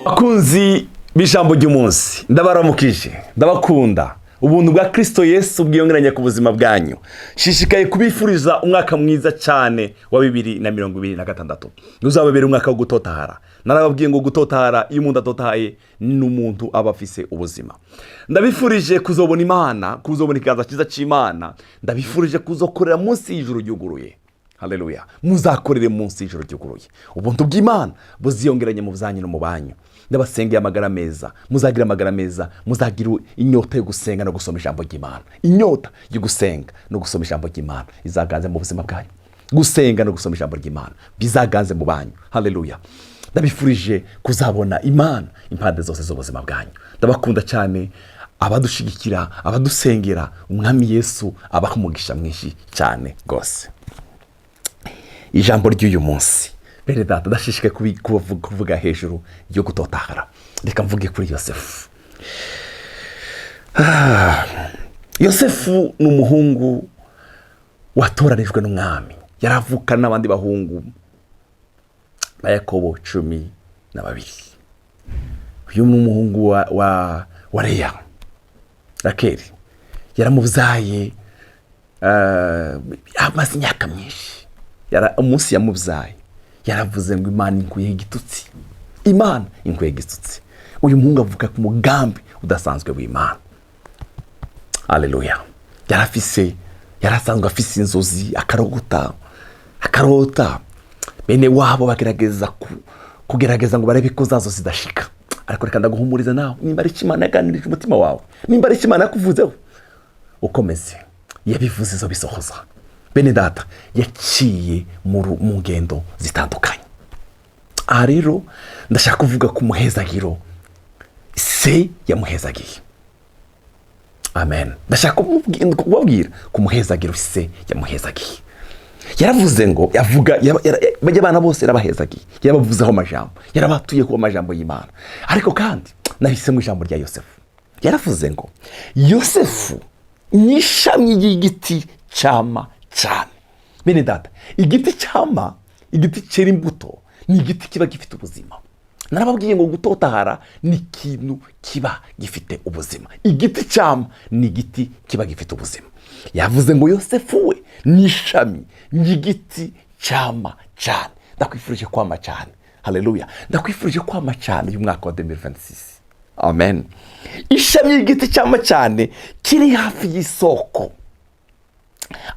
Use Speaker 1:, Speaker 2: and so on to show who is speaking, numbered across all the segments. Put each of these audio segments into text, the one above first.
Speaker 1: Bakunzi b'ijambo ry'umunsi, ndabaramukije, ndabakunda. Ubuntu bwa Kirisito Yesu bwiyongeranye ku buzima bwanyu. Shishikaye kubifuriza umwaka mwiza cyane wa 2026. Uzababera umwaka wo gutotahara. Narababwiye ngo gutotahara, iyo umuntu atotahaye ni umuntu aba afise ubuzima. Ndabifurije kuzobona Imana, kuzobona ikiganza cyiza cy'Imana. Ndabifurije kuzokorera munsi y'ijuru ryuguruye. Haleluya! Muzakorere munsi y'ijuru ryuguruye. Ubuntu bw'Imana buziyongeranye mu byanyu no mu banyu. Ndabasengeye amagara meza. Muzagira amagara meza, muzagira inyota yo gusenga no gusoma ijambo ry'Imana. Inyota yo gusenga no gusoma ijambo ry'Imana izaganze mu buzima bwanyu. Gusenga no gusoma ijambo ry'Imana bizaganze mu banyu. Haleluya! Ndabifurije kuzabona Imana impande zose z'ubuzima bwanyu. Ndabakunda cyane. Abadushigikira, abadusengera, Umwami Yesu abaha umugisha mwinshi cyane rwose. Ijambo ry'uyu munsi, bene data, ndashishikaye kuvuga hejuru yo gutotahara. Reka mvuge kuri Yosefu. Yosefu ni umuhungu watoranijwe n'umwami. Yaravukana n'abandi bahungu ba Yakobo 12. Uyu ni umuhungu wa Leya. Rakeli yaramubyaye, amaze imyaka myinshi. Umunsi yamubyaye yaravuze ngo: "Imana inkuyeho igitutsi, Imana inkuyeho igitutsi." Uyu muhungu avuga ku mugambi udasanzwe w'Imana. Aleluya! Yari asanzwe afise inzozi, akarogota, akarota. Bene wabo bagerageza kugerageza ngo barebe ko zazo zidashika. Ariko reka ndaguhumuriza nawe, nimba ari icyo Imana yaganirije umutima wawe, nimba ari icyo Imana yakuvuzeho, ukomeze. Yabivuze izo bisohoza. Bene data, yaciye mu ngendo zitandukanye. Aha rero ndashaka kuvuga ku muhezagiro se yamuhezagiye. Amen. Ndashaka kubabwira ku muhezagiro se yamuhezagiye. Yaravuze ngo yavuga bajya abana bose yarabahezagiye, yarabavuzeho amajambo, yarabatuye ku amajambo y'Imana. Ariko kandi nahisemo ijambo rya Yosefu. Yaravuze ngo Yosefu ni ishami ry'igiti cyama cyane. Bene data, igiti cyama, igiti cyera imbuto, ni igiti kiba gifite ubuzima. Narababwiye ngo gutotahara ni ikintu kiba gifite ubuzima. Igiti cyama ni igiti kiba gifite ubuzima. Yavuze ngo Yosefu we ni ishami ry'igiti cyama cyane. Ndakwifurije kwama cyane. Haleluya! Ndakwifurije kwama cyane uyu mwaka wa 2026. Amen. Ishami ry'igiti cyama cyane kiri hafi y'isoko,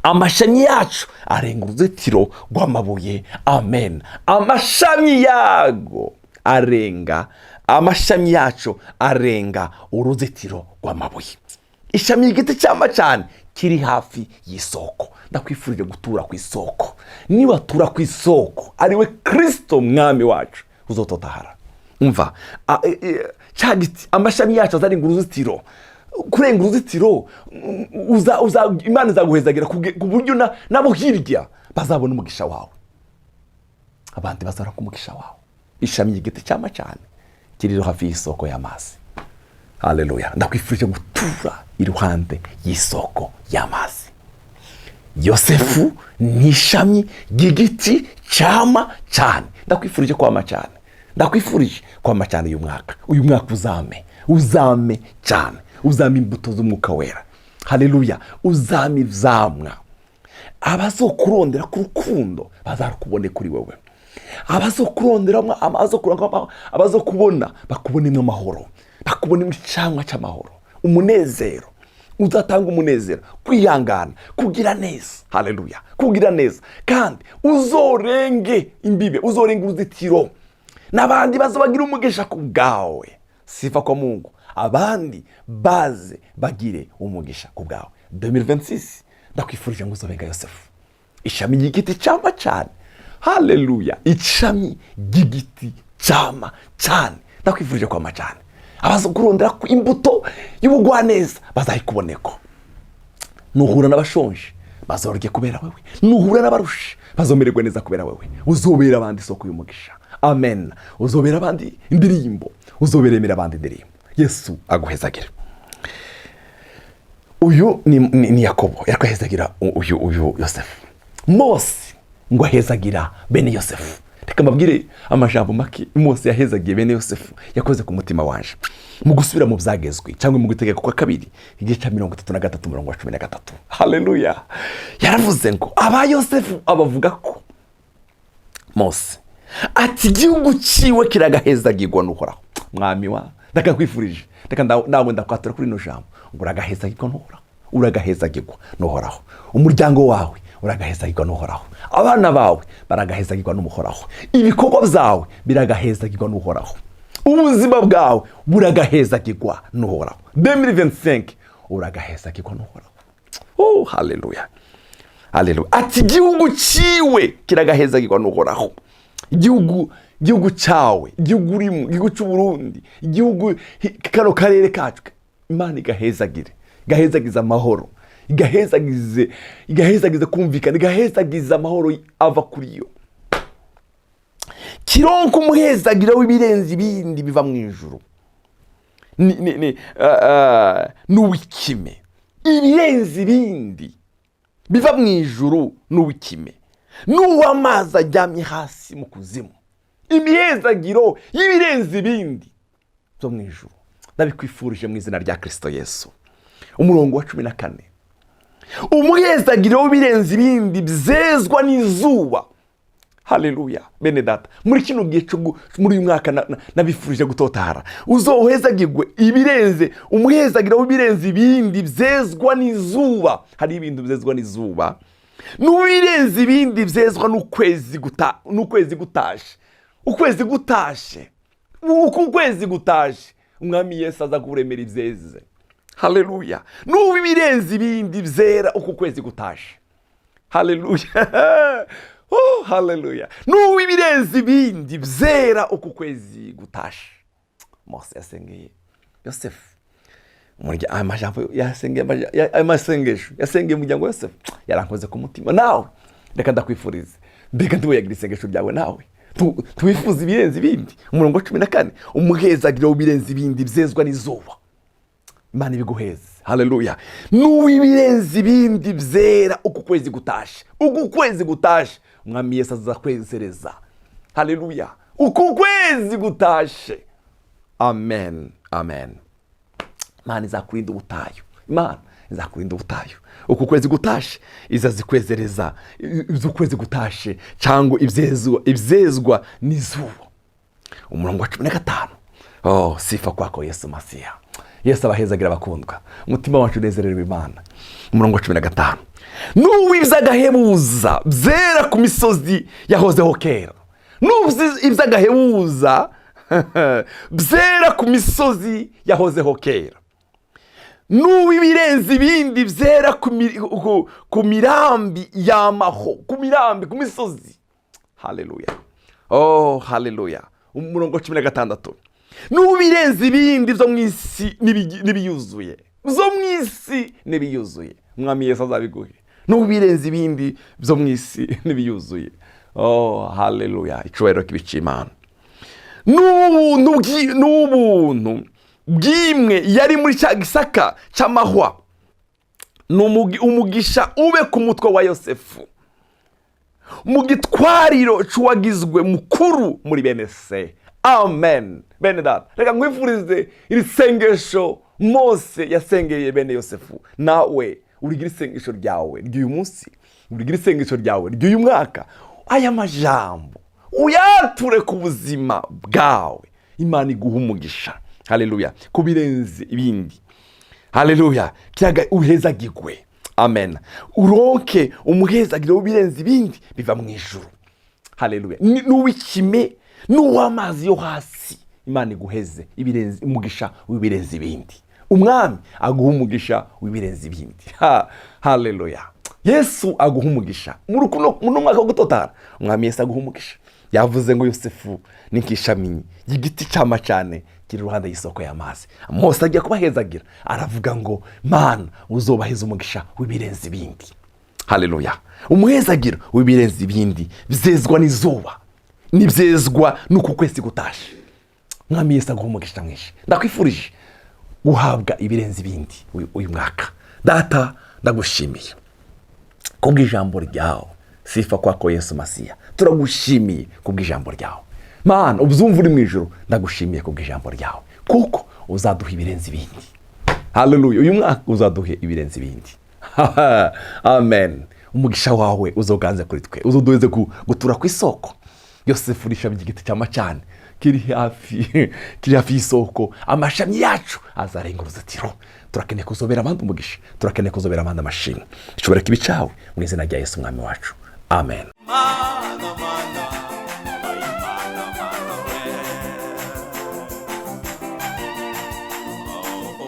Speaker 1: amashami yacu arenga uruzitiro rw'amabuye. Amen. Amashami yago arenga, amashami yacu arenga uruzitiro rw'amabuye. Ishami ry'igiti cyama cyane kiri hafi y'isoko. Ndakwifurije gutura ku isoko. Niba tura ku isoko, ariwe Kirisito Mwami wacu, uzototahara. Umva, cya giti, amashami yacu azarenga uruzitiro. Kurenga uruzitiro, Imana izaguhezagira ku buryo nabo hirya bazabona umugisha wawe, abandi bazabona ku umugisha wawe. Ishami ry'igiti cyama cyane kiri hafi y'isoko y'amazi. Haleluya! Ndakwifurije gutura iruhande y'isoko y'amazi. Yosefu ni ishami ry'igiti cyama cyane. Ndakwifurije kwama cyane. Ndakwifurije kwama cyane uyu mwaka. Uyu mwaka uzame, uzame cyane, uzame imbuto z'Umwuka Wera. Haleluya! Uzame ivyamwa. Abazokurondera ku rukundo bazarukubone kuri wewe. Abazokubona bakubonemo amahoro, bakubonemo icamwa cy'amahoro, umunezero. Uzatanga umunezero, kwihangana, kugira neza. Haleluya! Kugira neza, kandi uzorenge imbibe, uzorenge uruzitiro, n'abandi bazobagira umugisha ku bwawe. Sifa kwa Mungu! Abandi baze bagire umugisha ku bwawe. 2026, ndakwifurije ngo uzobe nka Yosefu, ishami ry'igiti cyama cyane. Haleluya! Ishami ry'igiti cyama cyane. Ndakwifurije kwama cyane. Abaza kurondera ku imbuto y'ubugwaneza bazayikuboneko. Nuhura n'abashonje bazorye kubera wewe, nuhura n'abarushe bazomererwa neza kubera wewe. Uzobera abandi isoko y'umugisha. Amen. Uzobera abandi indirimbo, uzoberemera abandi indirimbo. Yesu aguhezagire. Uyu ni Yakobo yariko ahezagira uyu Yosefu. Mose ngo ahezagira bene Yosefu. Reka mbabwire amajambo make Mose yahezagiye bene Yosefu yakoze ku mutima wanje. Mu gusubira mu byagezwe cyangwa mu gutegeka kwa kabiri, igice cya 33, umurongo wa 13. Haleluya! Yaravuze ngo aba Yosefu abavuga ko Mose ati: "Igihugu ciwe kiragahezagirwa n'Uhoraho." Mwami wa ndakakwifurije, reka nawe ndakwatura kuri ino jambo ngo uragahezagirwa n'Uhoraho, uragahezagirwa n'Uhoraho. Umuryango wawe uragahezagirwa n'Uhoraho, abana bawe baragahezagirwa n'Uhoraho, ibikorwa byawe biragahezagirwa n'Uhoraho, ubuzima bwawe buragahezagirwa n'Uhoraho. 2025 uragahezagirwa n'Uhoraho. Oh, haleluya, haleluya! Ati: "Igihugu ciwe kiragahezagirwa n'Uhoraho." Igihugu cyawe, igihugu urimo, igihugu cy'Uburundi, igihugu kano karere kacu, Imana igahezagire, igahezagize amahoro, igahezagize kumvikana, igahezagize amahoro ava kuri yo. Kironka umuhezagiro w'ibirenze ibindi biva mu ijuru n'uw'ikime. Ibirenze ibindi biva mu ijuru n'uw'ikime n'uw'amazi aryamye hasi mu kuzimu. Imihezagiro y'ibirenze ibindi byo mu ijuru, ndabikwifurije mu izina rya Kirisito Yesu. Umurongo wa 14: umuhezagiro w'ibirenze ibindi byezwa n'izuba. Haleluya! Bene data, muri kino gihe cyo muri uyu mwaka nabifurije gutotahara. Uzohezagirwe ibirenze, umuhezagiro w'ibirenze ibindi byezwa n'izuba. Hari ibintu byezwa n'izuba n'ubirenze ibindi byezwa n'ukwezi gutashe. Ukwezi gutashe, uku ukwezi gutashe, Umwami Yesu aza kuremera ibyeze. Haleluya! N'ubu ibirenze ibindi byera uku kwezi gutashe. Haleluya! Oh, haleluya! N'ubu ibirenze ibindi byera uku kwezi gutashe. Mose yasengeye Yosefu, aya majambo yasengeye, aya masengesho yasengeye umuryango wa Yosefu yarankoze ku mutima. Nawe reka ndakwifurize, mbega ntiweyagira isengesho ryawe nawe twifuza ibirenze ibindi. Umurongo wa 14: umuhezagiro w'ibirenze ibindi byezwa n'izuba, Imana ibiguheze. Haleluya! N'uw'ibirenze ibindi byera uku kwezi gutashe, uku kwezi gutashe, Umwami Yesu aza kwezereza. Haleluya! Uku kwezi gutashe. Amen, amen. Imana izakurinda ubutayu, Imana izakurinda ubutayu. Uku kwezi gutashe iza zikwezereza iby'ukwezi gutashe cyangwa ibyezwa n'izuba. Umurongo wa 15. Oh, sifa kwako Yesu Masiya! Yesu abahezagira abakundwa, umutima wacu unezererwa Imana. Umurongo wa 15: n'uw'iby'agahebuza byera ku misozi yahozeho kera. N'uw'iby'agahebuza byera ku misozi yahozeho kera, n'uw'ibirenze ibindi byera ku mirambi yamaho, ku mirambi, ku misozi. Haleluya! Oh, haleluya! Umurongo wa 16: n'ubirenze ibindi byo mu isi n'ibiyuzuye, byo mu isi n'ibiyuzuye. Umwami Yesu azabiguhe, n'ubirenze ibindi byo mu isi n'ibiyuzuye. Oh, haleluya! Icyubahiro kibica Imana. N'ubuntu bw'imwe yari muri cya gisaka cy'amahwa, ni umugisha ube ku mutwe wa Yosefu mu gitwariro cy'uwagizwe mukuru muri bene se. Amen. Bene data, reka nkwifurize iri sengesho Mose yasengeye bene Yosefu, nawe urigira isengesho ryawe ry'uyu munsi, urigira isengesho ryawe ry'uyu mwaka. Aya majambo uyature ku buzima bwawe. Imana iguha umugisha. Haleluya! Ku birenze ibindi, haleluya, kiyaga uhezagirwe. Amen. Uronke umuhezagiro w'ibirenze ibindi biva mu ijuru. Haleluya! N'uw'ikime n'uw'amazi yo hasi, Imana iguheze ibirenze, umugisha w'ibirenze ibindi. Umwami aguha umugisha w'ibirenze ibindi. Haleluya! Yesu aguha umugisha muri uno mwaka wo gutotara. Umwami Yesu aguha umugisha. Yavuze ngo Yosefu ni nk'ishami ry'igiti cyama cyane kiri iruhande y'isoko y'amazi. Mose agiye kubahezagira, aravuga ngo: "Mana, uzobaheza umugisha w'ibirenze ibindi." Haleluya! Umuhezagiro w'ibirenze ibindi byezwa n'izuba n'ibyezwa n'uku kwezi gutashe. Mwami Yesu aguha umugisha mwinshi. Ndakwifurije guhabwa ibirenze ibindi uyu mwaka. Data, ndagushimiye kubw'ijambo ryawe. Sifa kwako Yesu Masiya. Turagushimiye kubw'ijambo ryawe. Mana, ubyumva uri mu ijoro, ndagushimiye kubw'ijambo ryawe, kuko uzaduha ibirenze ibindi. Haleluya! Uyu mwaka uzaduhe ibirenze ibindi. Amen. Umugisha wawe uzoganze kuri twe, uzoduheze gutura ku isoko. Yosefu, ishami ry'igiti cya macane kiri hafi y'isoko, amashami yacu azarenga uruzitiro. Turakeneye kuzobera abandi umugisha, turakeneye kuzobera abandi amashimwe. Ishobora kibi cyawe mu izina rya Yesu Umwami wacu, amen.